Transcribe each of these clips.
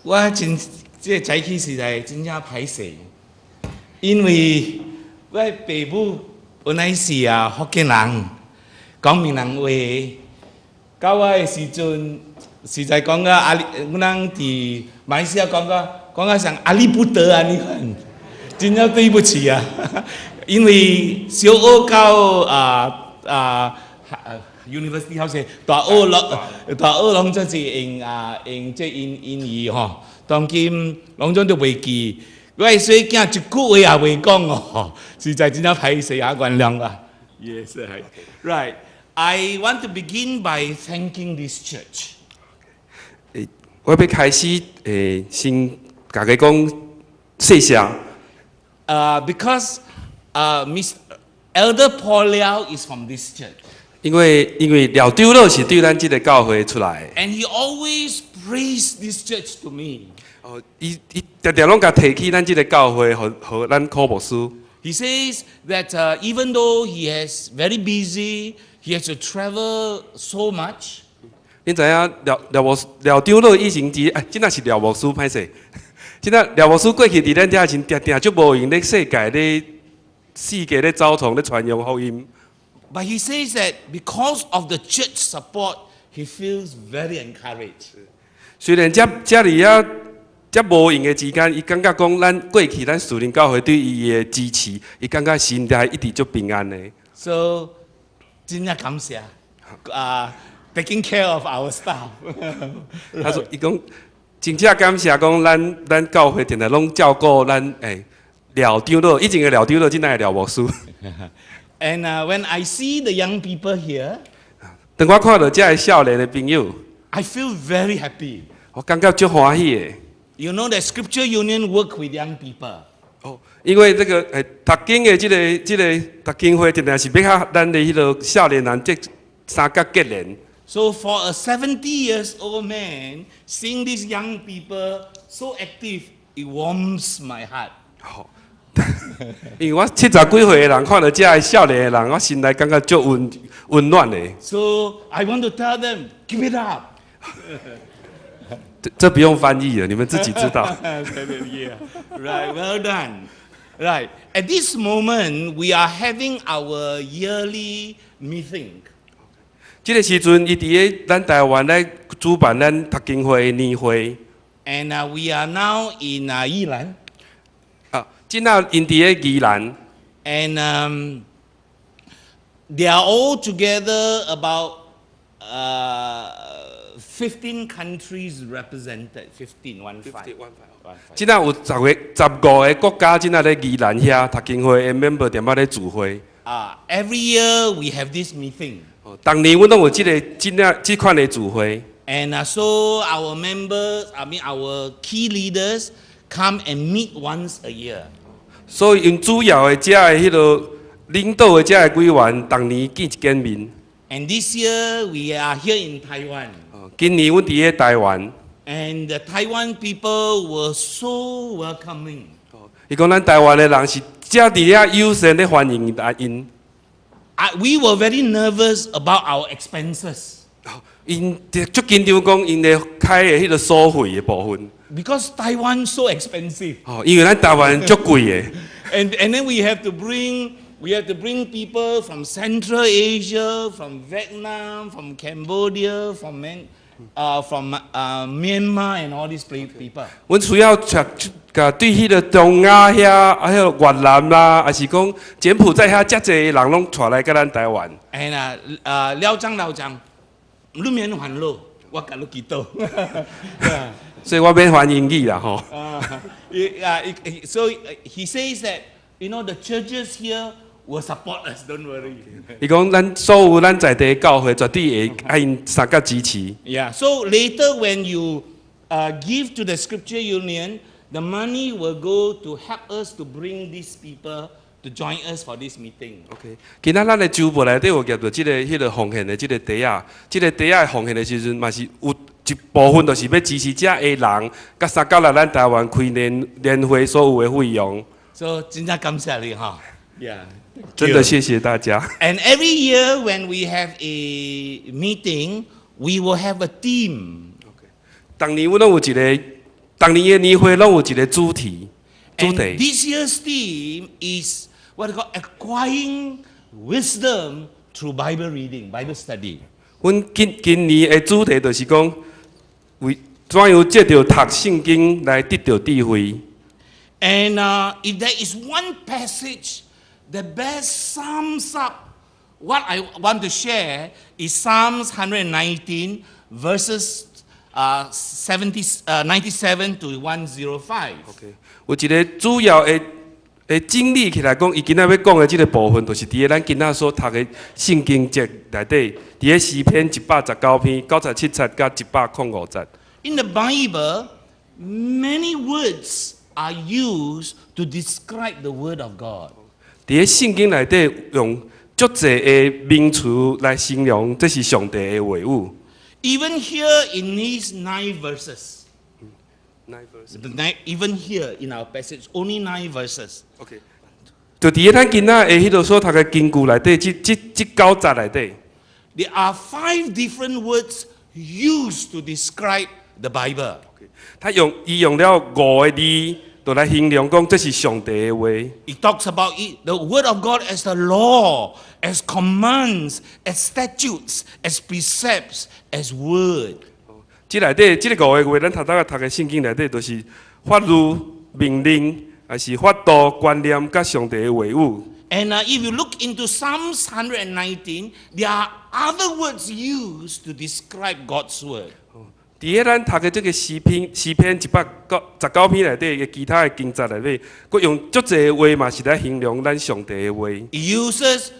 我真這個早起實在真正歹勢，因為我的爸母本來是啊福建人，講閩南話。到我的時陣，實在講甲阿里，阮人佇馬來西亞講甲像阿里不得按呢款，真正對不起啊！因為小學到university 好勢，大學攏總是用這英語吼，當今攏總都袂記。我的細囝一句話也袂講哦，實在真正歹勢啊，原諒啦。Yes, right. I want to begin by thanking this church. 我欲開始先共大家講謝謝。 Because Miss Elder Paul Liao is from this church. 因為廖長老是對咱這个教會出來的。 And he always praised this church to me. 哦，伊定定攏共提起咱這个教會，予咱柯牧師。 He says that even though he is very busy, he has to travel so much. 恁知影廖長老以前佇哎，這若是廖牧師歹勢，這若廖牧師過去佇咱遮時，定定足無閒咧世界咧走創咧傳揚福音。 But he says that because of the church support, he feels very encouraged. 雖然遮爾仔遮無閒的時間，伊感覺講咱過去咱樹林教會對伊的支持，伊感覺心內一直足平安的。 So, 真正感謝啊，taking care of our staff. 他說：伊講真正感謝講咱教會定定攏照顧咱廖長老，以前的廖長老，這擺的廖牧師。 And when I see the young people here, 當我看著遮的少年的朋友， I feel very happy. 我感覺足歡喜的。 You know that Scripture Union work with young people. 哦，因為這個讀經的這個讀經會，定定是欲佮咱的彼个少年人這相佮結連。 So for a 70 years old man, seeing these young people so active, it warms my heart. 吼，因為我70幾歲的人看著遮的少年的人，我心內感覺足溫暖的。 So I want to tell them, keep it up. 這不用翻譯了，你們自己知道。 Yeah. Right, well done. Right. At this moment, we are having our yearly meeting. 這个時陣，伊佇咧咱台灣咧主辦咱讀經會的年會。 And we are now in 宜蘭。啊，這若𪜶佇咧宜蘭。 And they are all together about 15 countries represented. 15, one five. One five. 這若有15個國家，這若咧宜蘭遐讀經會的 member 踮遐咧聚會。 Every year we have this meeting. 哦，逐年阮攏有這个這若這款的聚會。 And so our members, I mean our key leaders, come and meet once a year. 所以𪜶主要的遮的彼个領導的遮的委員，逐年見一見面。 And this year we are here in Taiwan. 哦，今年阮佇咧台灣。 And the Taiwan people were so welcoming. 伊講咱台灣的人是遮爾仔友善咧歡迎𪜶。 We were very nervous about our expenses. 𪜶足緊張講𪜶的開的彼個所費的部分。 Because Taiwan so expensive. 哦，因為咱台灣足貴的。 And then we have to bring people from Central Asia, from Vietnam, from Cambodia, from Myanmar and all these people. 阮需要𤆬共對彼个中亞遐，啊，彼个越南啦，抑是講柬埔寨遐，遮濟人攏帶來佮咱台灣。 And 廖長廖長，你免煩惱，我共你祈禱。所以我免煩英語啦吼。 So he says that the churches here will support us. Don't worry. 伊講咱所有咱在地的教會絕對會愛𪜶相佮支持。 Yeah. So later when you give to the Scripture Union, the money will go to help us to bring these people to join us for this meeting. OK，今仔咱的周報內底有挾著這个彼个奉獻的這个袋仔，這个袋仔奉獻的時陣嘛是有一部分，就是欲支持遮的人，佮相佮來咱台灣開年會所有的費用。 So 真正感謝你哈。Yeah. 真的謝謝大家。 And every year when we have a meeting, we will have a theme. 逐年阮攏有一个逐年的年會攏有一個主題，主 And 題。 this year's theme is what we call acquiring wisdom through Bible reading, Bible study. 阮今今年的主題就是講，為怎樣藉著讀聖經來得著智慧。 And if there is one passage that best sums up what I want to share is Psalms 119 verses 70, 97 to 105. OK，有一個主要的的整理起來講，伊今仔欲講的這個部分，就是佇咧咱今仔所讀的聖經節內底，佇咧詩篇119篇97節佮105節。 In the Bible, many words are used to describe the Word of God. 佇咧聖經內底用足濟的名詞來形容，這是上帝的話語。 Even here in these nine verses, even here in our passage, only nine verses. OK，就佇咧咱今仔的彼个所讀的經句內底，這這這九節內底， There are five different words used to describe the Bible. 他用伊用了五个字，就來形容講這是上帝的話。 It talks about it, the Word of God as the law, as commands, as statutes, as precepts, as word. 這內底這个五个話，咱頭拄仔讀的聖經內底，就是法律、命令，抑是法度、觀念，佮上帝的話語。 And if you look into Psalms 119, there are other words used to describe God's word. 佇咧咱讀的這个詩篇，詩篇119篇內底的其他的經節內底，閣用足濟的話嘛是來形容咱上帝的話。 It uses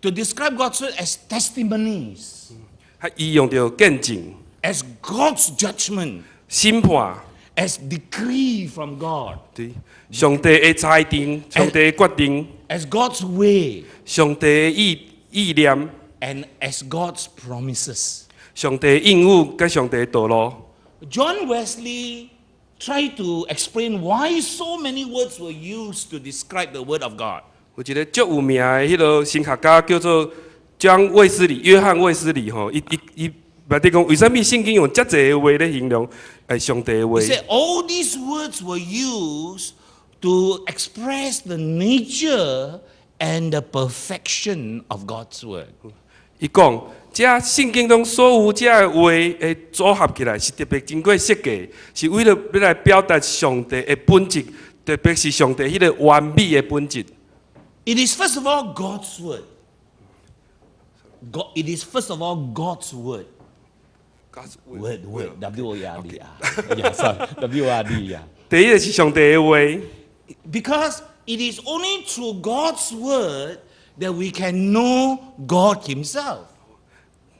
to describe God's word as testimonies, 啊，伊用著見證、 as God's judgment, 審判， as decree from God, 對，上帝的裁定、上帝的決定、 as God's way, 上帝的意意念、 and as God's promises. 上帝的應許佮上帝的道路。 John Wesley tried to explain why so many words were used to describe the Word of God. 有一个足有名的彼个神學家叫做江衛斯理，約翰衛斯理吼，伊伊伊內底講，為啥物聖經用遮濟的話咧形容上帝的話？ He said all these words were used to express the nature and the perfection of God's Word. 伊講，這聖經中所有這个話的組合起來，是特別經過設計，是為了欲來表達上帝的本質，特別是上帝彼个完美的本質。 It is first of all God's Word. God, it is first of all God's Word. Word, word, W O E R D. Ah. Yeah, sorry, W O R D, yeah. 第一个是上帝的話， Because it is only through God's Word that we can know God Himself.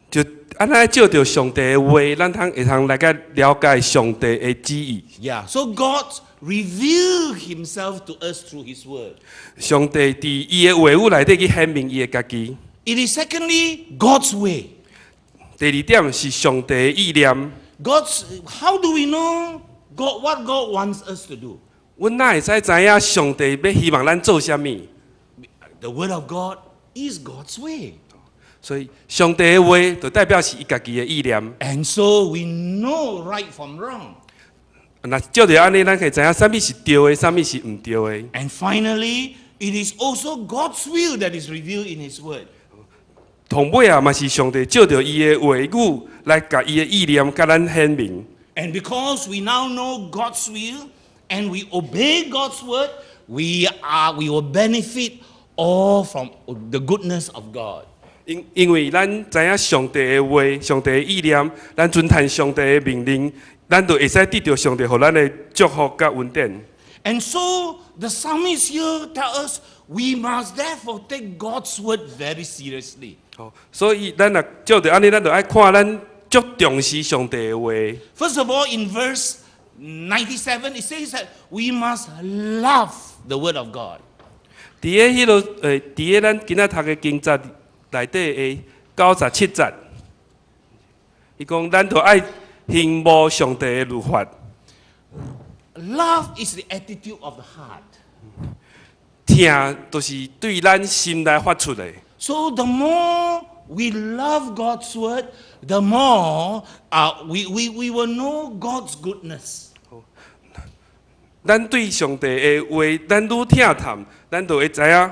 就按呢藉著上帝的話，咱通會通來共了解上帝的旨意。 Yeah, so God revealed Himself to us through His Word. 上帝佇伊的話語內底去顯明伊的家己。 It is secondly God's way. 第二點是上帝的意念。 How do we know God, what God wants us to do? 阮哪會使知影上帝欲希望咱做啥物？ The Word of God is God's way. 所以上帝的話就代表是伊家己的意念。 And so we know right from wrong. 若藉著按呢，咱可以知影啥物是對的，啥物是毋對的。 And finally, it is also God's will that is revealed in His Word. 同尾啊，嘛是上帝藉著伊的話語來共伊的意念共咱顯明。 And because we now know God's will and we obey God's word, we will benefit all from the goodness of God. 因因為咱知影上帝的話、上帝的意念，咱遵行上帝的命令，咱就會使得著上帝予咱的祝福佮恩典。 And so the psalmist here tell us we must therefore take God's word very seriously. 哦，所以咱若照著按呢，咱就愛看咱足重視上帝的話。 First of all, in verse 97, it says that we must love the word of God. 佇咧彼个佇咧咱今仔讀的經節內底的97節，伊講咱就愛欣慕上帝的律法。 Love is the attitude of the heart. 疼就是對咱心內發出的。 So the more we love God's word, the more we will know God's goodness. 咱對上帝的話，咱愈疼探，咱就會知影。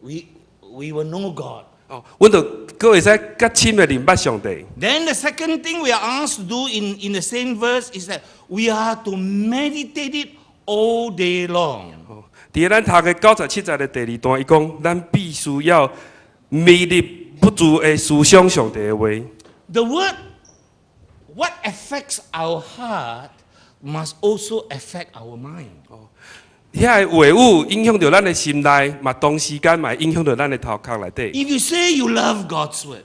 We will know God. 哦，阮就閣會使較深的認捌上帝。 Then the second thing we are asked to do in the same verse is that we are to meditate it all day long. 哦，佇咱讀的97節的第二段，伊講咱必須要每日不住的思想上帝的話。 The word, what affects our heart must also affect our mind. 遐个話語影響著咱的心內，嘛同時間嘛會影響著咱的頭殼內底。 If you say you love God's word,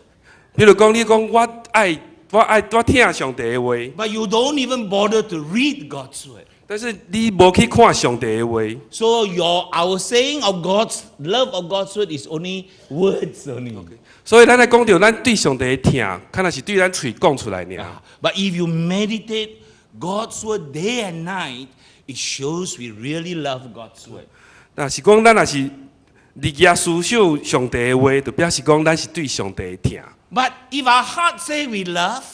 比如講，你講我愛我疼上帝的話， but you don't even bother to read God's word. 但是你無去看上帝的話， So our saying of God's love of God's word is only words only. 所以咱來講著咱對上帝的疼，敢若是對咱喙講出來爾。 But if you meditate God's word day and night, it shows we really love God's word. 若是講咱若是日夜思想上帝的話，就表示講咱是對上帝的疼。 But if our heart say we love,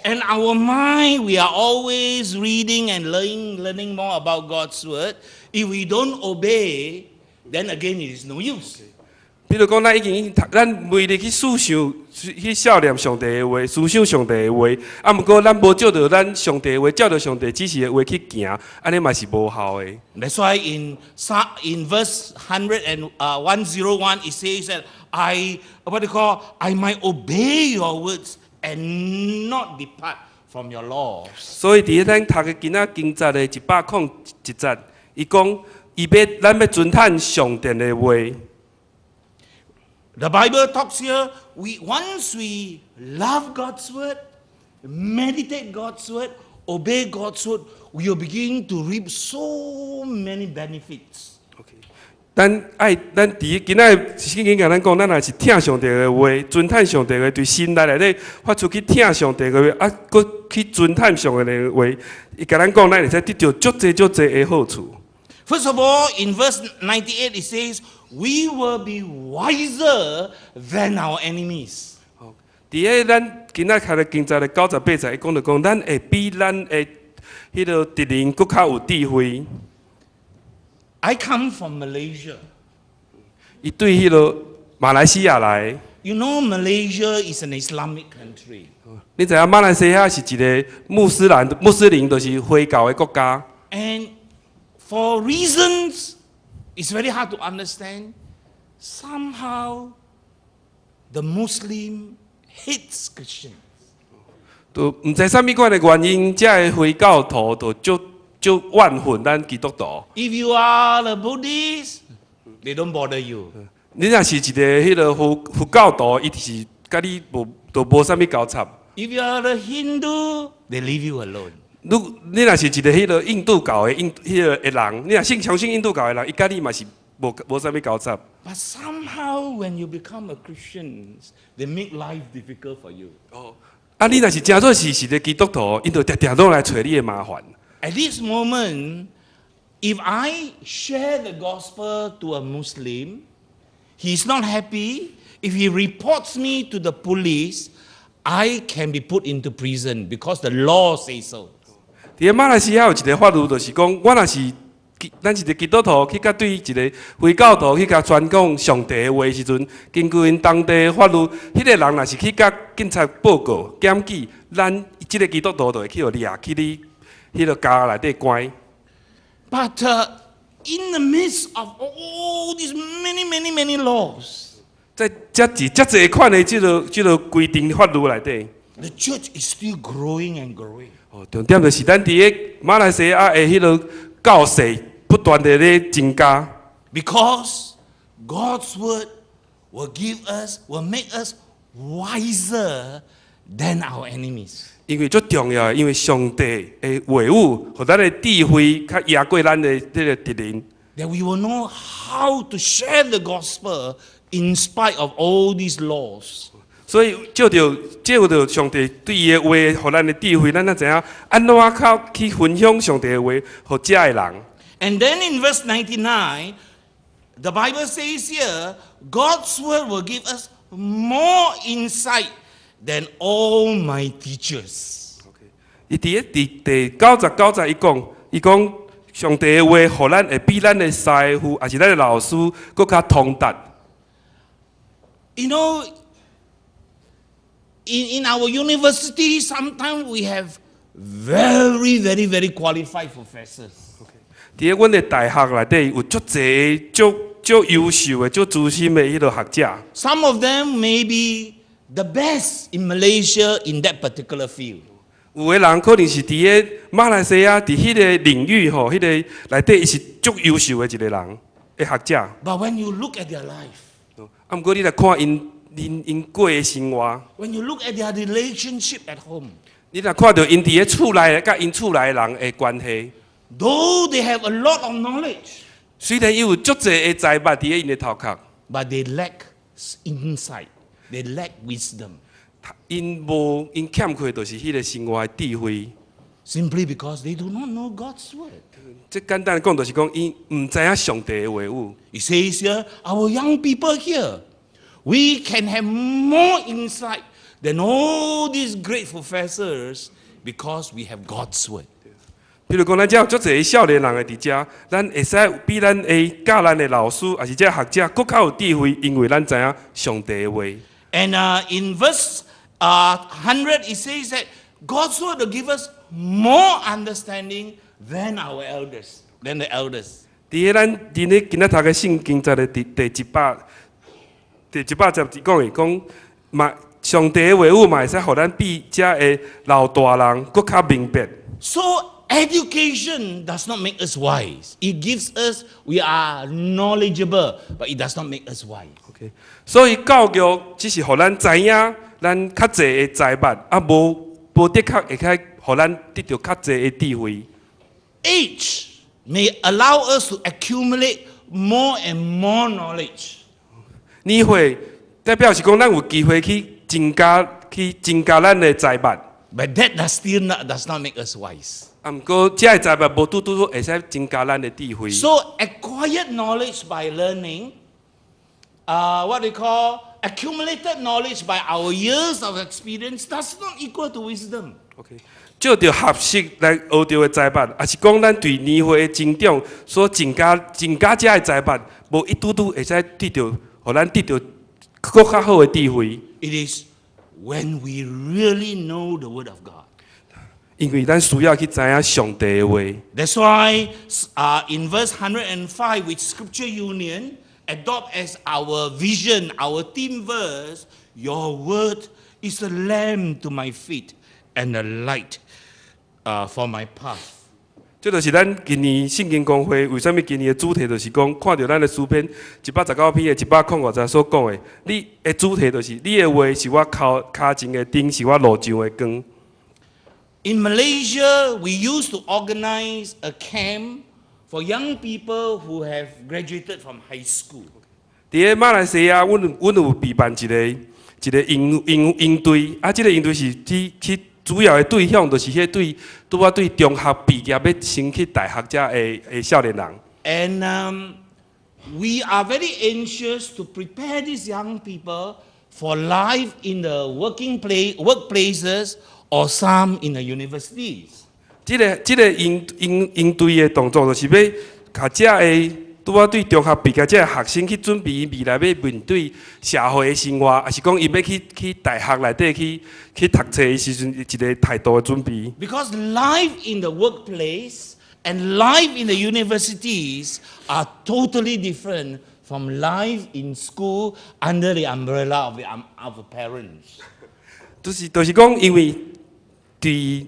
and our mind we are always reading and learning more about God's word, if we don't obey, then again it is no use. 比如講，咱已經讀，咱每日去思想、去默念上帝的話，思想上帝的話，啊，毋過咱無照著咱上帝的話，照著上帝指示的話去行，按呢嘛是無效的。 That's why in verse 101, it says that I, what do you call, I might obey your words and not depart from your laws. 所以佇咱讀的今仔經節的101節，伊講伊欲咱欲遵趁上帝的話。 The Bible talks here, once we love God's word, meditate God's word, obey God's word, we will begin to reap so many benefits. 咱愛咱佇今仔聖經共咱講，咱若是疼上帝的話，遵趁上帝的話，對心內內底發出去疼上帝的話，啊，閣去遵趁上帝的話，伊共咱講，咱會使得著足濟足濟的好處。 First of all, in verse 98, it says, "We will be wiser than our enemies." 佇個咱今仔讀的經節的98節，伊講著講，咱會比咱的彼個敵人閣較有智慧。 I come from Malaysia. 伊對彼個馬來西亞來。 You know, Malaysia is an Islamic country. 你知影馬來西亞是一個穆斯蘭穆斯林，就是回教的國家。 And for reasons it's very hard to understand, somehow the Muslim hates Christians. 都毋知啥物款的原因，遮个回教徒就足足怨恨咱基督徒。 If you are a Buddhist, they don't bother you. 你若是一个彼个佛佛教徒，伊就是共你無都無啥物交插。 If you are a Hindu, they leave you alone. 你若是一个彼个印度教的印彼个的人，你若信相信印度教的人，伊共你嘛是無無啥物交插。 But somehow, when you become a Christian, they make life difficult for you. 哦，啊，你若是成做是是个基督徒，𪜶就定定攏來揣你的麻煩。 At this moment, if I share the gospel to a Muslim, he's not happy. If he reports me to the police, I can be put into prison because the law says so. 佇個馬來西亞有一個法律，就是講，我若是咱是一個基督徒，去共對一個回教徒去共傳講上帝的話的時陣，根據𪜶當地的法律，彼個人若是去共警察報告檢舉，咱這個基督徒就會去予掠去你彼個監內底關。 But in the midst of all these many, many, many laws, 在遮濟遮濟款的這個規定法律內底， the church is still growing and growing. 哦，重點就是咱佇個馬來西亞的彼個教勢不斷的咧增加。 Because God's word will make us wiser than our enemies. 因為最重要的，因為上帝的話語，予咱的智慧較贏過咱的這個敵人。 That we will know how to share the gospel in spite of all these laws. 所以借著借著上帝對伊的話，予咱的智慧，咱才知影按怎較去分享上帝的話，予遮的人。 And then in verse 99, the Bible says here, God's word will give us more insight than all my teachers. 伊佇咧第99節，伊講上帝的話，予咱會比咱的師傅，抑是咱的老師，閣較通達。 In our university, sometimes we have very, very, very qualified professors. 佇咧阮的大學內底有足濟足足優秀的、足資深的彼落學者。 Some of them may be the best in Malaysia in that particular field. 有的人可能是佇咧馬來西亞佇彼個領域吼，彼個內底伊是足優秀的一個人的學者。 But when you look at their life, 啊，毋過你來看𪜶𪜶𪜶過的生活， when you look at their relationship at home, 你若看著𪜶佇咧厝內佮𪜶厝內的人的關係， though they have a lot of knowledge, 雖然伊有足濟的才捌佇咧𪜶的頭殼， but they lack insight, they lack wisdom, 𪜶無𪜶欠缺就是彼個生活的智慧。 simply because they do not know God's word. 這簡單講就是講，𪜶毋知影上帝的話語。 It says here, our young people here, we can have more insight than all these great professors because we have God's word. 比如講，咱遮有足濟少年人會佇遮，咱會使比咱的教咱的老師，抑是這學者，閣較有智慧，因為咱知影上帝的話。 And in verse 100, it says that God's word will give us more understanding than our elders, than the elders. 佇咧咱伫咧今仔讀的聖經節的第100節講的講，嘛上帝的話語嘛會使予咱比遮的老大人閣較明白。 So education does not make us wise. It gives us, we are knowledgeable, but it does not make us wise. OK，所以教育只是予咱知影咱較濟的才捌，啊無無的確會使予咱得著較濟的智慧。 Age may allow us to accumulate more and more knowledge. 年歲代表是講咱有機會去增加咱的才捌。 But that does not make us wise. 啊，毋過這个才捌無拄拄好會使增加咱的智慧。 So acquired knowledge by learning, what they call accumulated knowledge by our years of experience does not equal to wisdom. OK，藉著學習來學著的才捌，抑是講咱對年歲的增長所增加這个才捌，無一拄拄會使得著，予咱得著閣較好的智慧。 It is when we really know the Word of God. 因為咱需要去知影上帝的話。 That's why in verse 105, which Scripture Union adopt as our vision, our theme verse, "Your word is a lamp to my feet and a light for my path." 這就是咱今年聖經公會為啥物今年的主題就是講，看著咱的詩篇119篇的105節所講的，你的主題就是你的話是我跤跤前的燈，是我路上的光。 In Malaysia, we used to organize a camp for young people who have graduated from high school. 佇咧馬來西亞，阮有備辦一個營隊，啊，這個營隊是去主要的對象，就是彼對拄仔對中學畢業欲升去大學遮的少年人。 And we are very anxious to prepare these young people for life in the workplaces or some in the universities. 這個營隊的動作，就是欲共遮的拄仔對中學畢業遮的學生去準備𪜶未來欲面對社會的生活，抑是講𪜶欲去大學內底去讀冊的時陣，一個態度的準備。 Because life in the workplace and life in the universities are totally different from life in school under the umbrella of the parents. 就是講，因為對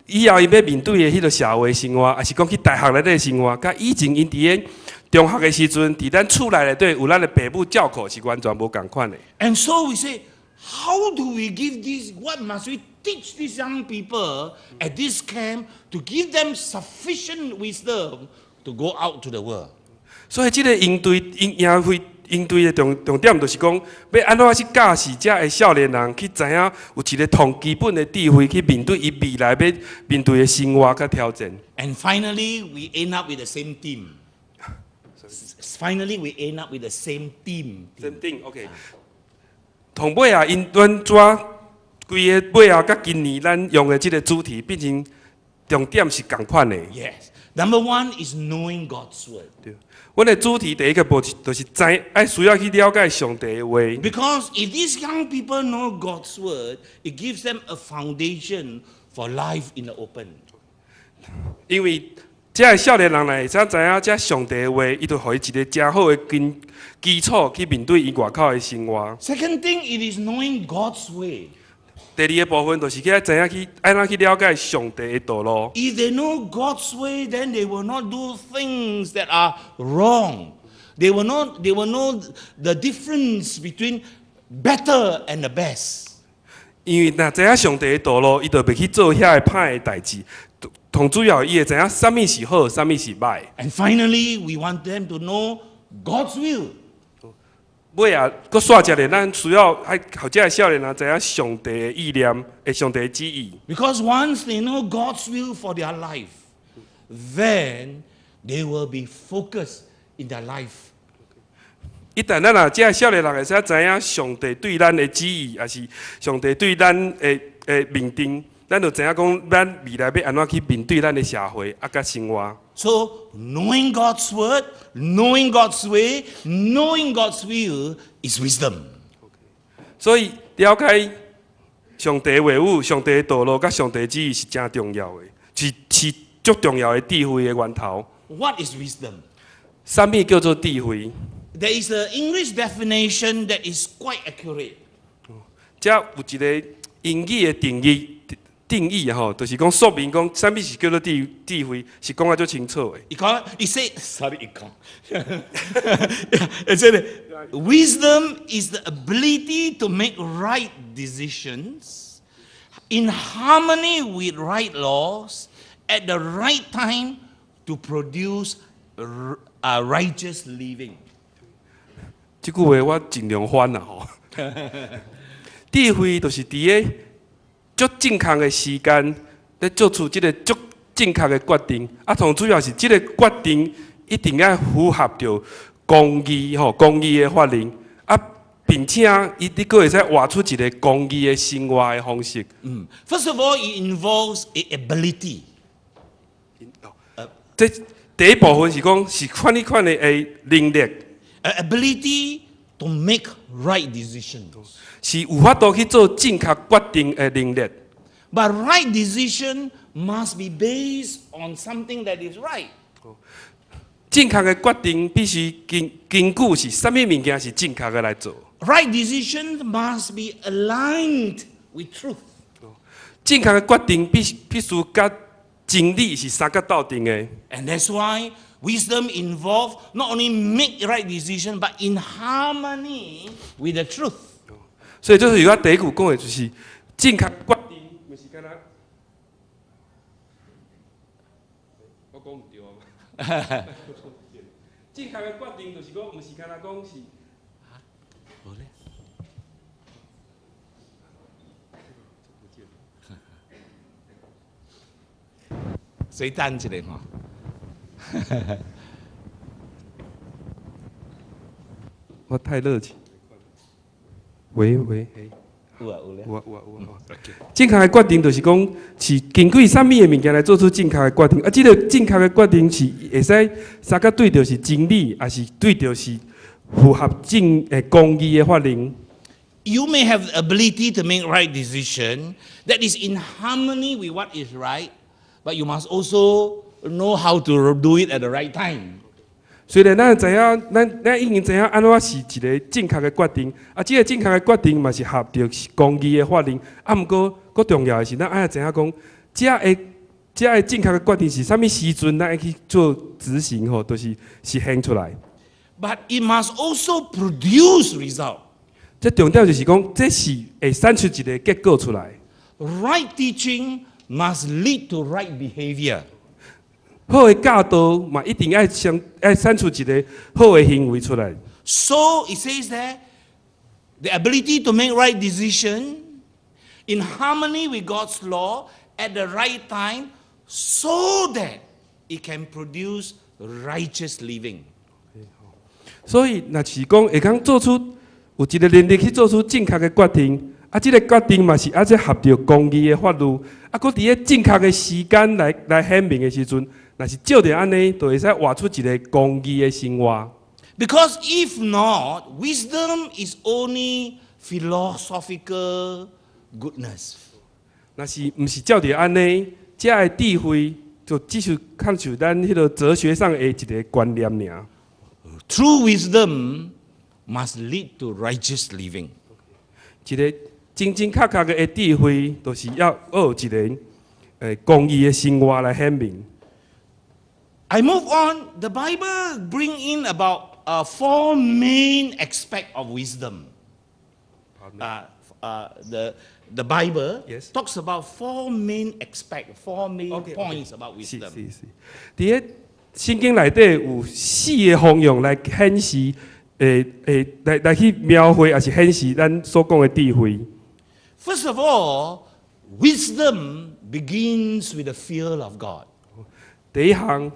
以後𪜶欲面對的彼个社會生活，抑是講去大學內底的生活，佮以前𪜶佇咧中學的時陣，佇咱厝內內底有咱的爸母照顧，是完全無仝款的。 And so we say, how do we give this? What must we teach these young people at this camp to give them sufficient wisdom to go out to the world? 所以這个營隊營營會營隊的重點就是講，欲按怎去教示遮的少年人去知影有一个同基本的智慧去面對伊未來欲面對的生活佮挑戰。 And finally, we end up with the same theme. Finally, we end up with the same theme. Same thing, OK。同尾啊，𪜶阮怎規个尾後佮今年咱用的這个主題變成重點是仝款的。 Yes. Number one is knowing God's word. 對，阮的主題第一個步驟就是知愛需要去了解上帝的話。 Because if these young people know God's word, it gives them a foundation for life in the open. 因為這个少年人來會使知影這上帝的話，伊就予伊一个誠好的根基礎去面對伊外口的生活。 Second thing, it is knowing God's way. 第二个部分就是去愛知影去按怎去了解上帝的道路。 If they know God's way, then they will not do things that are wrong. They will not, they will know the difference between better and the best. 因為若知影上帝的道路，伊就袂去做遐个歹的代誌。同主要伊會知影啥物是好，啥物是歹。 And finally, we want them to know God's will. 尾啊，閣煞一个，咱需要愛予這个少年人知影上帝的意念，的上帝的旨意。 Because once they know God's will for their life, then they will be focused in their life. 一旦咱若這个少年人會使知影上帝對咱的旨意，抑是上帝對咱的命定，咱就知影講，咱未來欲按怎去面對咱的社會啊，佮生活。 So, knowing God's word, knowing God's way, knowing God's will is wisdom. 所以了解上帝話語、上帝的道路、佮上帝旨意是誠重要的，是足重要的智慧的源頭。 What is wisdom? 啥物叫做智慧？ There is an English definition that is quite accurate. 這有一个英語的定義吼，就是講說明講啥物是叫做智慧，是講得足清楚的。 It said, sorry, it call. It said, wisdom is the ability to make right decisions in harmony with right laws at the right time to produce righteous living. 這句話我盡量翻啦吼。智慧就是佇个足正確的時間，咧做出這个足正確的決定。啊，同主要是這个決定一定愛符合著公義吼，公義的法令。啊，並且伊你閣會使活出一个公義的生活的方式。 First of all, it involves a ability. 這第一部分是講是款呢款的能力。 A ability to make right decisions. 是有法度去做正確決定的能力。 But right decision must be based on something that is right. 正確的決定必須根據是啥物物件是正確的來做。 Right decision must be aligned with truth. 正確的決定必須佮真理是相佮鬥陣的。 And that's why wisdom involves not only make right decision, but in harmony with the truth. 所以就是我第一句講的就是正確決定，毋是敢若我講毋對啊。正確的決定就是講，毋是敢若講是。無咧。不見了。所以等一下吼。我太熱情。喂喂，嘿。有啊有咧。有啊有啊有啊。正確的決定就是講，是根據啥物的物件來做出正確的決定。啊，這个正確的決定是會使相佮對著是真理，抑是對著是符合正的公義的法令。 You may have the ability to make right decision that is in harmony with what is right, but you must also know how to do it at the right time. 雖然咱知影，咱已經知影按怎是一个正確的決定，啊，這个正確的決定嘛是合著公義的法令。啊，毋過，閣重要的是，咱愛知影講，這个正確的決定是啥物時陣，咱愛去做執行吼，就是實現出來。 But it must also produce result. 這重點就是講，這是會產出一个結果出來。 Right teaching must lead to right behavior. 好的教導嘛，一定愛先愛產出一个好的行為出來。 So it says there, the ability to make right decision in harmony with God's law at the right time, so that it can produce righteous living. 所以，若是講會當做出有一个能力去做出正確的決定，啊，這个決定嘛是愛這合著公義的法律，啊，閣佇咧正確的時間來顯明的時陣，若是照著按呢，就會使活出一个公義的生活。 Because if not, wisdom is only philosophical goodness. 若是毋是照著按呢，遮的智慧就只是親像咱彼个哲學上的一个觀念爾。 True wisdom must lead to righteous living. 一个真真確確的智慧，就是要有一个公義的生活來顯明。 I move on. The Bible bring in about four main aspects of wisdom. The Bible talks about four main aspects, four main points about wisdom. 是是，佇咧聖經內底有四个方向來顯示，來去描繪，抑是顯示咱所講的智慧。 First of all, wisdom begins with the fear of God. 第一項，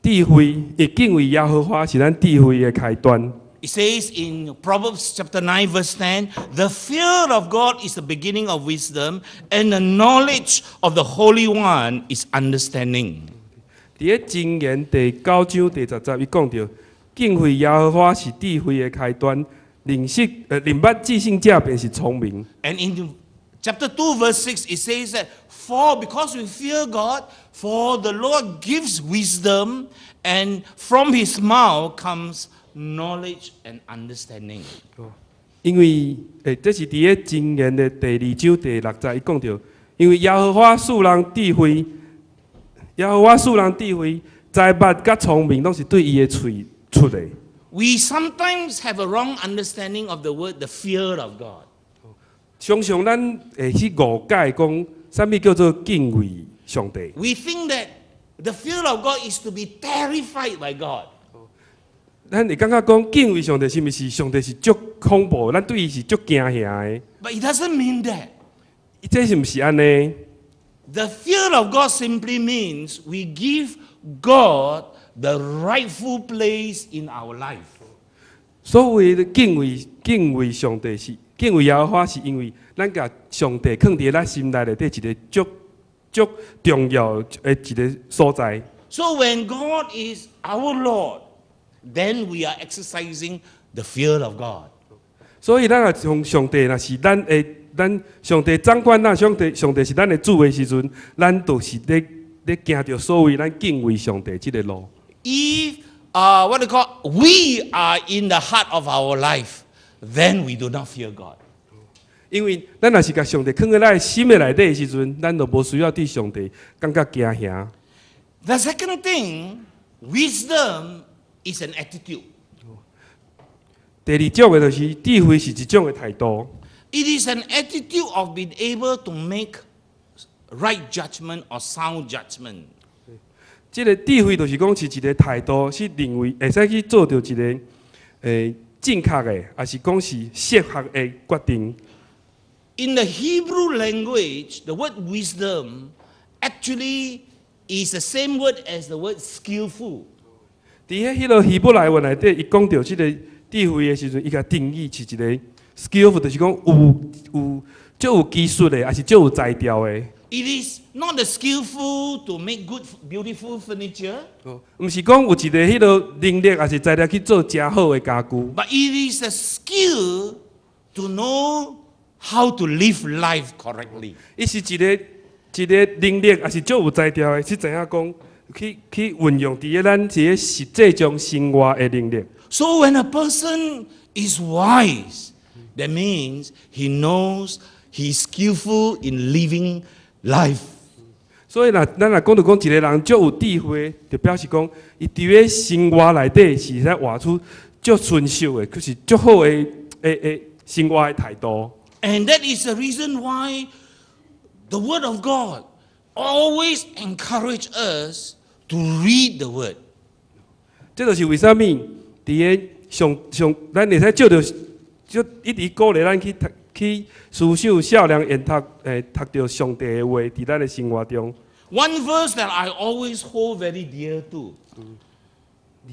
智慧會敬畏耶和華是咱智慧的開端。 It says in Proverbs chapter 9, verse 10, "The fear of God is the beginning of wisdom, and the knowledge of the Holy One is understanding." 佇咧箴言第9章第10節，伊講著敬畏耶和華是智慧的開端，認捌至聖者便是聰明。 And in chapter 2, verse 6, it says that for because we fear God, for the Lord gives wisdom, and from his mouth comes knowledge and understanding. 因為這是佇咧箴言的第2章第6節，伊講著，因為耶和華賜人智慧，耶和華賜人智慧，知捌佮聰明，攏是對伊的喙出的。 We sometimes have a wrong understanding of the word, the fear of God. 常常咱會去誤解講，啥物叫做敬畏上帝。 We think that the fear of God is to be terrified by God. 咱會感覺講敬畏上帝，是毋是上帝是足恐怖，咱對伊是足驚嚇的？ But it doesn't mean that. 這是毋是按呢？ The fear of God simply means we give God the rightful place in our life. 所謂的敬畏上帝是敬畏耶和華，是因為咱共上帝囥佇咱心內內底一个足足重要的一个所在。 So when God is our Lord, then we are exercising the fear of God. 所以咱若從上帝若是咱的咱上帝掌管咱，上帝是咱的主的時陣，咱就是咧行著所謂咱敬畏上帝這个路。 If what they call we are in the heart of our life, then we do not fear God. 因為咱若是共上帝囥佇咱的心的內底的時陣，咱就無需要對上帝感覺驚嚇。 The second thing, wisdom is an attitude. 第二種的就是智慧是一種的態度。 It is an attitude of being able to make right judgment or sound judgment. 這个智慧就是講是一个態度，是認為會使去做著一个正確的，抑是講是適合的決定。 In the Hebrew language, the word "wisdom" actually is the same word as the word "skillful." 佇彼个希伯來文內底，伊講著這个智慧的時陣，伊共定義是一个 skillful，就是講有足有技術的，抑是足有才調的。 It is not the skillful to make good, beautiful furniture, 毋是講有一个彼个能力，抑是才調去做誠好的家具， but it is a skill to know how to live life correctly. 伊是一个能力，抑是足有才調的，去知影講去運用佇咧咱這个實際中生活的能力。 So when a person is wise, that means he knows he's skillful in living life. 所以若咱若講著講一个人足有智慧，就表示講伊佇咧生活內底是會使活出足純熟的，就是足好的生活的態度。 And that is the reason why the Word of God always encourage us to read the Word. 這就是為啥物佇咧上上，咱會使借著就一直鼓勵咱去讀去思想少年緣讀著上帝的話，佇咱的生活中。 One verse that I always hold very dear to.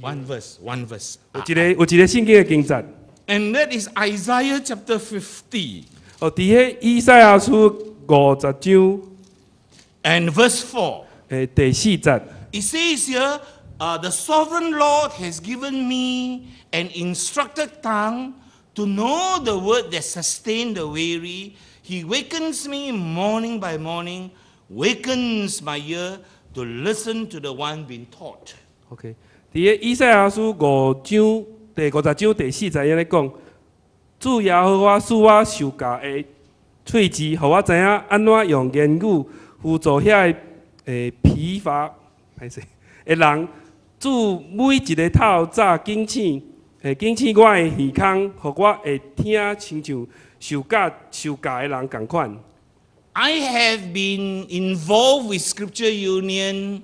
One verse, one verse. 有一个聖經的經節， And that is Isaiah chapter 50. 哦，佇彼以賽亞書50章 and verse 4. 第四節。 It says here, "The sovereign Lord has given me an instructed tongue to know the word that sustains the weary. He wakens me morning by morning, wakens my ear to listen to the one being taught." OK，佇个以賽亞書五章第50章第四節，按呢講：主耶和華賜我受教的喙舌，予我知影按怎用言語輔助遐个疲乏歹勢的人。主每一个透早警醒，警醒我的耳孔，予我會聽親像受教的人仝款。 I have been involved with Scripture Union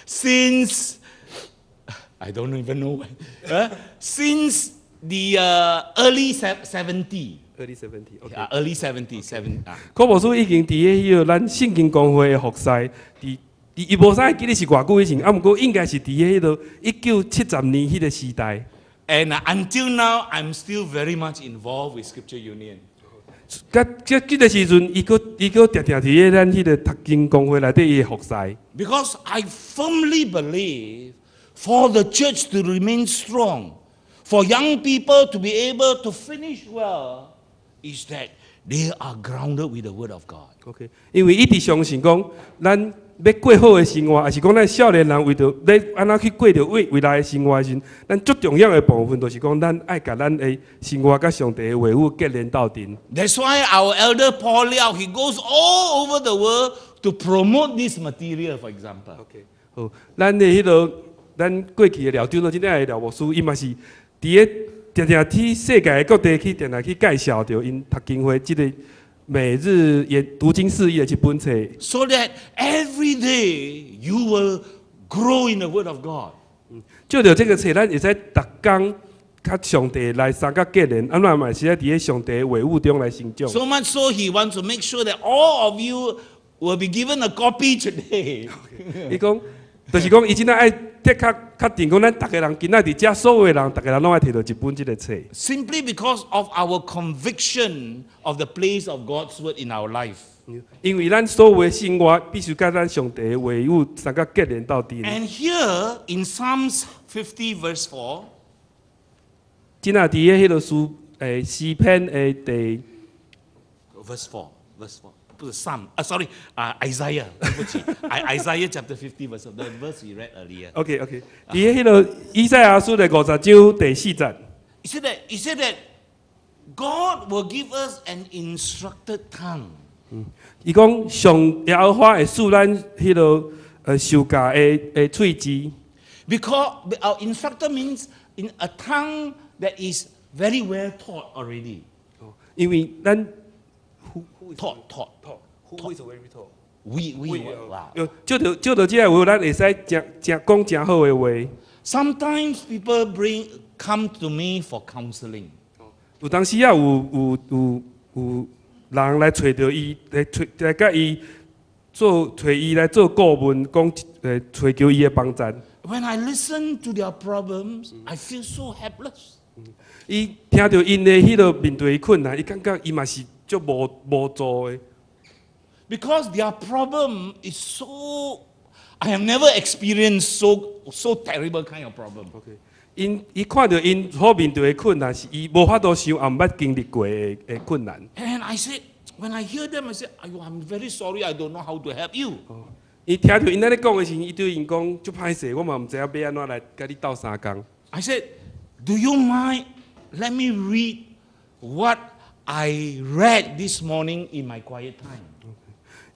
since, I don't even know when, since the early 70. Early 70，OK。 Yeah, early 70, seven. 柯牧師已經佇彼個咱聖經公會的服侍，佇佇伊無啥會記得是偌久以前，啊，毋過應該是佇彼個1970年彼個時代。 And until now, I'm still very much involved with Scripture Union. 佮這個時陣，伊閣定定佇咧咱彼個讀經公會內底伊的服侍。 Because I firmly believe for the church to remain strong, for young people to be able to finish well, is that they are grounded with the Word of God. OK，因為伊直相信講，咱欲過好的生活，抑是講咱少年人為著欲按怎去過著未來的生活的時陣，咱足重要的部分就是講，咱愛共咱的生活佮上帝的話語結連鬥陣。 That's why our elder Paul Liao, he goes all over the world to promote this material, for example. OK，好，咱的彼個咱過去的廖長老，這的廖牧師，伊嘛是佇咧定定去世界各地去，定定去介紹著𪜶讀經會這個每日研讀經釋義的這本冊。 So that every day you will grow in the Word of God. 藉著這個冊，咱會使逐工佮上帝來相佮結連，按怎嘛是佇咧上帝的話語中來成長。 So much so, he wants to make sure that all of you will be given a copy today. 伊講，就是講，伊真正愛的確確定講，咱逐个人今仔佇遮所有的人，逐个人攏愛提著一本這个冊。 Simply because of our conviction of the place of God's word in our life. 因為咱所有的生活必須佮咱上帝的話語相佮結連鬥陣。 And here in Psalms 50, verse 4, 這若佇咧彼个詩篇的第 verse 4, verse 4. 不是 Psalm, sorry, Isaiah, 對不起，Isaiah chapter 50 verse, the verse we read earlier. OK，佇咧彼个以賽亞書的50章第4節。 He said that God will give us an instructed tongue. 伊講上耶和華會賜咱彼个受教的喙舌。 Because our instructor means in a tongue that is very well taught already. 因為咱 Taught, taught. Who is very taught？ We, wow. 藉著這个話，咱會使誠誠講誠好的話。 Sometimes people come to me for counseling. 有當時啊，有人來揣著伊，來揣來佮伊做揣伊來做顧問，講揣求伊的幫助。 When I listen to their problems, I feel so helpless. 伊聽著𪜶的彼个面對的困難，伊感覺伊嘛是足無助的。 Because their problem is so, I have never experienced so terrible kind of problem. OK，伊看著𪜶所面對的困難，是伊無法度想，也毋捌經歷過的困難。 And I said, when I hear them, I said, "Aiyo, I'm very sorry, I don't know how to help you." 伊聽著𪜶按呢講的時陣，伊對𪜶講足歹勢，我嘛毋知影欲按怎來共你鬥相共。 I said, "Do you mind? Let me read what I read this morning in my quiet time."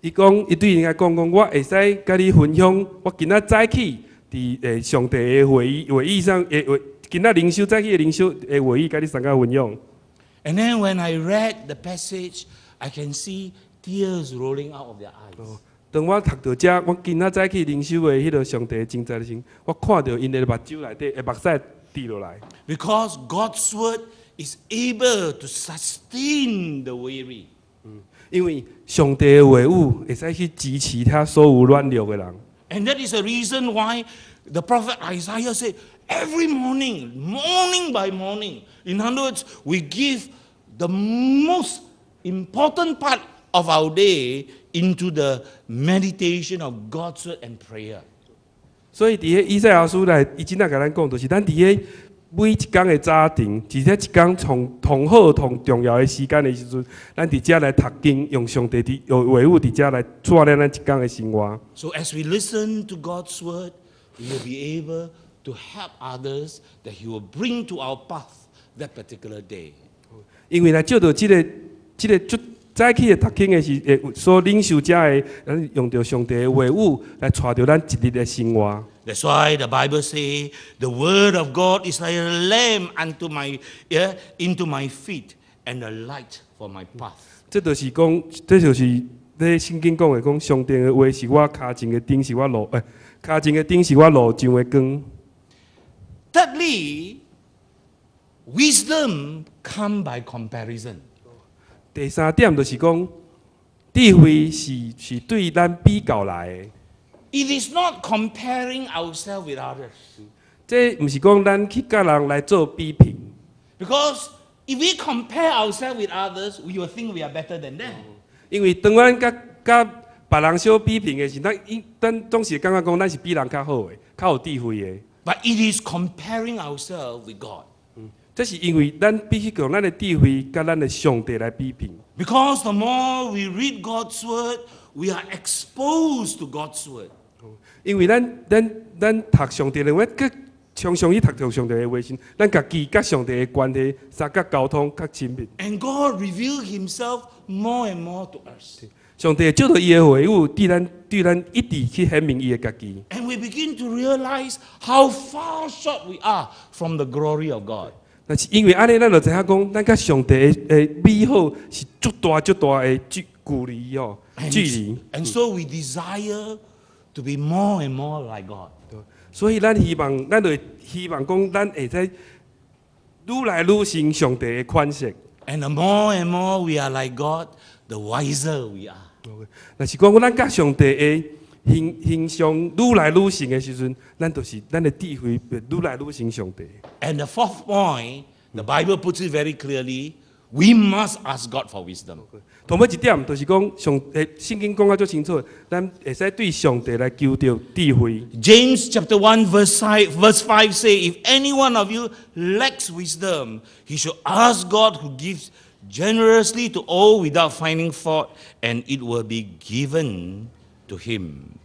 伊講，伊對𪜶來講講，我會使共你分享，我今仔早起佇上帝的會議上，會今仔靈修早起的靈修的會議，共你相共分享。 And then when I read the passage, I can see tears rolling out of their eyes. 當我讀到這，我今仔早起靈修的彼个上帝的經節的時陣，我看著𪜶的目睭內底的目屎滴落來。 Because God's word is able to sustain the weary. 因為上帝的話語會使去支持遐所有軟弱的人。 And that is the reason why the prophet Isaiah said, every morning, morning by morning, in other words, we give the most important part of our day into the meditation of God's word and prayer. 所以佇彼以賽亞書內，伊真正共咱講，就是咱佇彼每一工的早晨，而且一工從同好同重要的時間的時陣，咱佇遮來讀經，用上帝佇用話語佇遮來帶領咱一工的生活。 So as we listen to God's word, we will be able to help others that He will bring to our path that particular day. 因為來借著這個足早起的讀經的時，會所領受遮的，咱用著上帝的話語來帶著咱一日的生活。 That's why the Bible say the word of God is like a lamp into my feet and a light for my path. 這就是講，這就是咧聖經講的，講上帝的話是我跤前的燈，是我路，跤前的燈是我路上的光。 Thirdly, wisdom come by comparison. 第三點就是講，智慧是對咱比較來的。 It is not comparing ourselves with others. 這毋是講咱去佮人來做比拼。 Because if we compare ourselves with others, we will think we are better than them. 因為當咱佮佮別人相比拼的時，咱總是會感覺講咱是比人較好的，較有智慧的。 But it is comparing ourselves with God. 這是因為咱必須用咱的智慧佮咱的上帝來比拼。 Because the more we read God's word, we are exposed to God's word. 因為咱讀上帝的話，佮常常去讀著上帝的話時，咱家己佮上帝的關係，相佮溝通較親密。 And God revealed Himself more and more to us. 上帝借著伊的話語，對咱一直去顯明伊的家己。 And we begin to realize how far short we are from the glory of God. 但是因為按呢，咱就知影講，咱佮上帝的美好是足大足大的距離哦，距離。 And so we desire to be more and more like God. 所以咱希望，咱就會希望講，咱會使愈來愈像上帝的款式。 And the more and more we are like God, the wiser we are. 若是講咱佮上帝的形象愈來愈像的時陣，咱就是咱的智慧會愈來愈像上帝。 And the fourth point, the Bible puts it very clearly, we must ask God for wisdom. 頭尾一點就是講聖經講甲足清楚，咱會使對上帝來求著智慧。 James chapter 1 verse 5 say, "If any one of you lacks wisdom, he should ask God who gives generously to all without finding fault, and it will be given to him."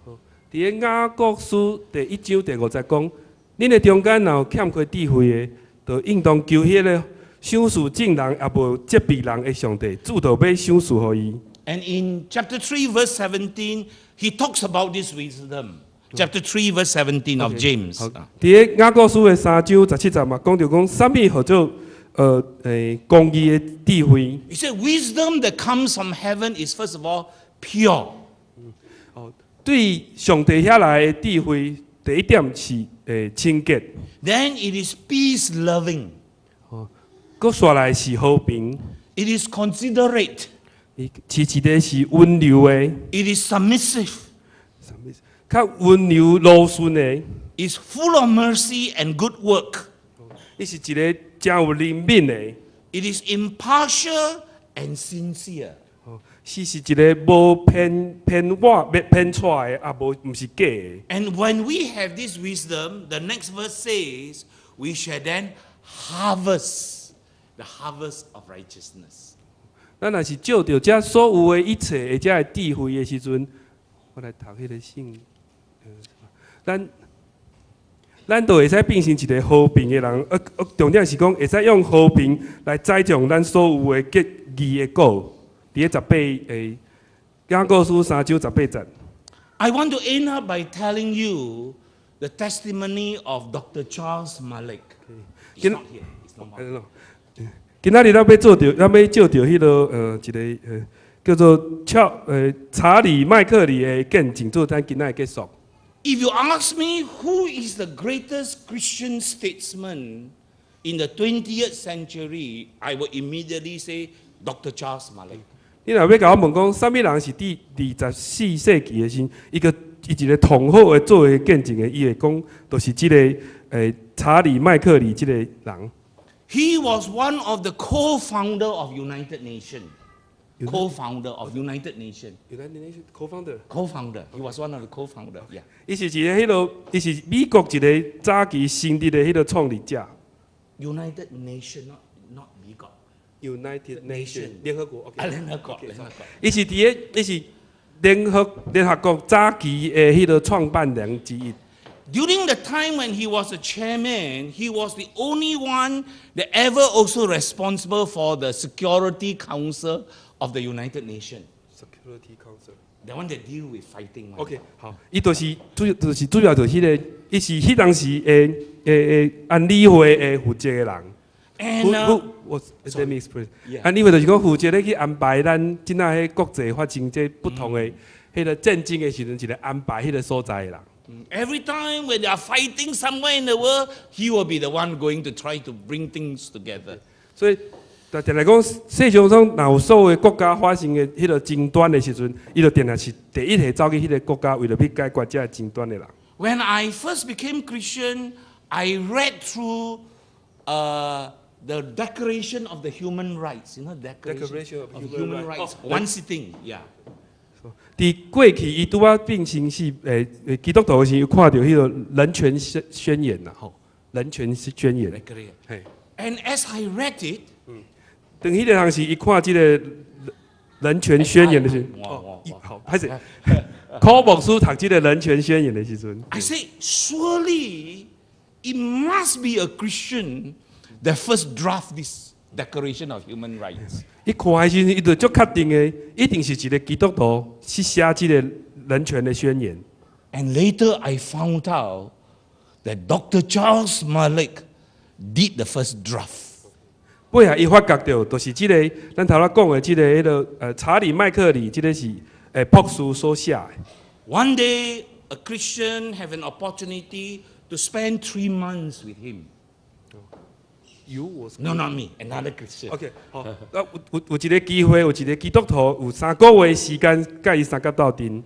佇个雅各書第一章第五節講，恁的中間若有欠缺智慧的，就應當求彼個賞賜眾人也無責備人的上帝，主就欲賞賜予伊。 And in chapter 3 verse 17, he talks about this wisdom. Chapter 3 verse 17 of James. 佇个雅各書的三章十七節嘛，講著講啥物號做公義的智慧。 He said, "Wisdom that comes from heaven is first of all pure." 哦，對上帝遐來的智慧，第一點是清潔。 Then it is peace loving.閣紲來是和平。 It is considerate. 伊是一個是溫柔的。 It is submissive. 啥物較溫柔柔順的。 It's full of mercy and good work. 伊是一個誠有憐憫的。 It is impartial and sincere. 是一個無偏偏我偏錯的，也無毋是假的。 And when we have this wisdom, the next verse says, we shall then harvest the harvest of righteousness. 咱若是借著遮所有的一切的遮的智慧的時陣，我來讀彼個信，咱就會使變成一個和平的人，重點是講會使用和平來栽種咱所有的結義的果。佇咧十八雅各書三章十八節。 I want to end up by telling you the testimony of Dr. Charles Malik. He's not here. He's no more. 今仔日咱欲做著，咱欲借著彼個一個叫做查理麥克里的見證，做咱今仔的結束。 If you ask me who is the greatest Christian statesman in the 20th century, I will immediately say Dr. Charles Malik. 你若欲共我問講，啥物人是佇24世紀的時，伊一個同好的做的見證的，伊會講，就是這個查理麥克里這個人。 He was one of the co-founder of United Nations. Co-founder of United Nations. United Nations co-founder。 Co-founder. He was one of the co-founder. Yeah. 伊是一个彼落，伊是美國一个早期成立的彼个創立者。 United Nation, not 美國。 United Nation Nation 聯合國。啊，聯合國，聯合國。伊是佇个，伊是聯合國早期的彼个創辦人之一。 During the time when he was a chairman, he was the only one that ever also responsible for the Security Council of the United Nations. Security Council。 The one that deal with fighting one. OK，好，伊就是主，就是主要就是彼个，伊是彼當時的的的安理會的負責的人。 And Who who was let me explain。 Yeah. 安理會就是講負責咧去安排咱這若彼國際發生這不同的彼个戰爭的時陣，一个安排彼个所在的人。 Every time when they are fighting somewhere in the world, he will be the one going to try to bring things together. 所以，但定來講，世上上若有所有的國家發生的彼个爭端的時陣，伊就定定是第一個走去彼个國家，為著欲解決這个爭端的人。 When I first became Christian, I read through the Declaration of the Human Rights. Declaration, Declaration of of Human Human Rights. Rights. One sitting, yeah. 佇過去，伊拄仔變成是基督徒的時，有看著彼个人權宣言啦，吼，人權宣言。 Declaration. 嘿， And as I read it, 當彼个當時，伊看這個人權宣言的時，哦，伊好，歹勢，柯牧師讀這個人權宣言的時陣， I say, surely it must be a Christian that first draft this Declaration of Human Rights. 伊看的時陣，伊就足確定的，一定是一个基督徒去寫這个人權的宣言。 And later I found out that Dr. Charles Malik did the first draft. 尾仔伊發覺著，就是這个咱頭仔講的這个彼个查理麥克里，這个是博士所寫的。 One day, a Christian have an opportunity to spend 3 months with him. You was No, not me, another Christian. OK，好，啊有一个機會，有一个基督徒有3個月時間，佮伊相佮鬥陣。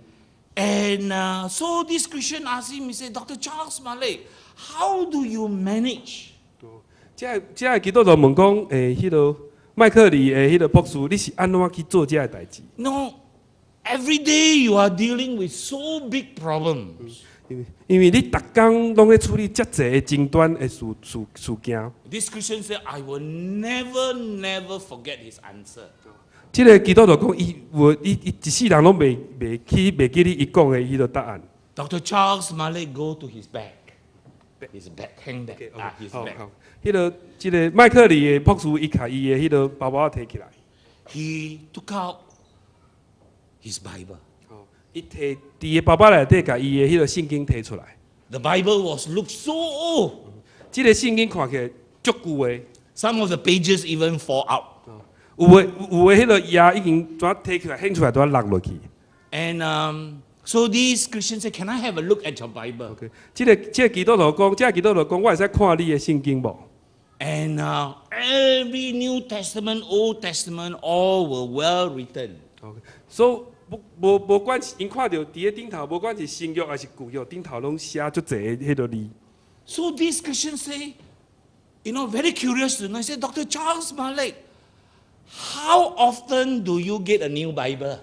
And so this Christian asked him, he said, "Dr. Charles Malik, how do you manage?" 這个基督徒問講，彼个麥克里的彼个博士，你是按怎去做這个代誌？ No, every day you are dealing with so big problems. 因為你逐工攏咧處理遮濟的爭端的事件。 This Christian said, "I will never, never forget his answer." 這个基督徒講，伊有伊一世人攏袂記得伊講的彼个答案。 Dr. Charles Malik go to his bag. His bag, handbag. Ah, his 好 bag. 好，彼个這个麥克里的博士，伊共伊的彼个包包提起來， He took out his Bible. 伊提佇的包包內底，共伊的彼个聖經提出來。 The Bible was looked so old. 這个聖經看起來足舊的， Some of the pages even fall out. 有的彼个頁已經怎提起來，掀出來都落落去。 And so these Christians say, "Can I have a look at your Bible?" OK，這个基督徒講，這个基督徒講，我會使看你的聖經無？ And every New Testament, Old Testament, all were well written. OK，所以無管是𪜶看著佇咧頂頭，無管是新約還是舊約，頂頭攏寫足濟彼个字。 So these Christians say, very curious to know. He said, "Dr. Charles Malik, how often do you get a new Bible?"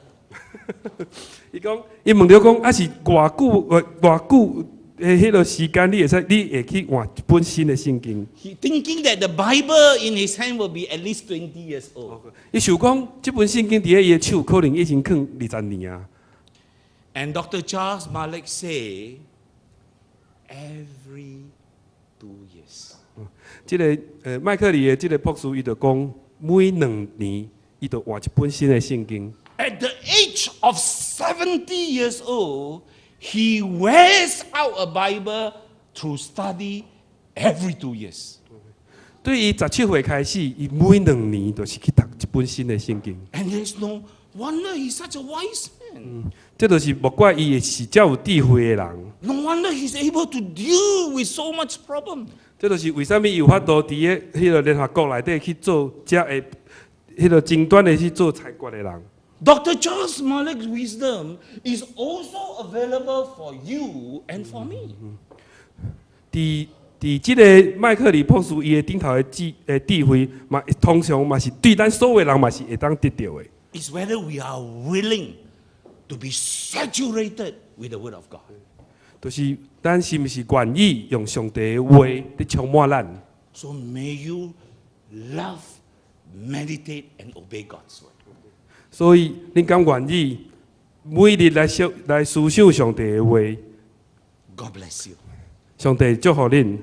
伊講，伊問著講，啊是偌久，偌久的彼个時間，你會使，你會去換一本新的聖經？ He thinking that the Bible in his hand will be at least 20 years old. 伊想講，這本聖經佇咧伊的手，可能已經囥20年啊。 And Dr. Charles Malik say, "Every 2 years." 這个麥克里的這个博士，伊就講，每2年，伊就換一本新的聖經。 At the age of 70 years old, he wears out a Bible through study every 2 years. 對伊17歲開始，伊每兩年就是去讀一本新的聖經。 And there's no wonder he's such a wise man. 這就是莫怪伊會是遮有智慧的人。 No wonder he's able to deal with so much problem. 這就是為啥物伊有法度佇咧彼个聯合國內底去做遮个彼个爭端的去做裁決的人。 Dr. Charles Malik's wisdom is also available for you and for me. 佇這个麥克里博士伊的頂頭的智慧嘛，通常嘛是對咱所有人嘛是會當得著的。Is whether we are willing to be saturated with the Word of God. 就是咱是毋是願意用上帝的話佇充滿咱？ So may you love, meditate, and obey God's Word. 所以恁敢願意每日來想來思想上帝的話？ God bless you. 上帝祝福恁。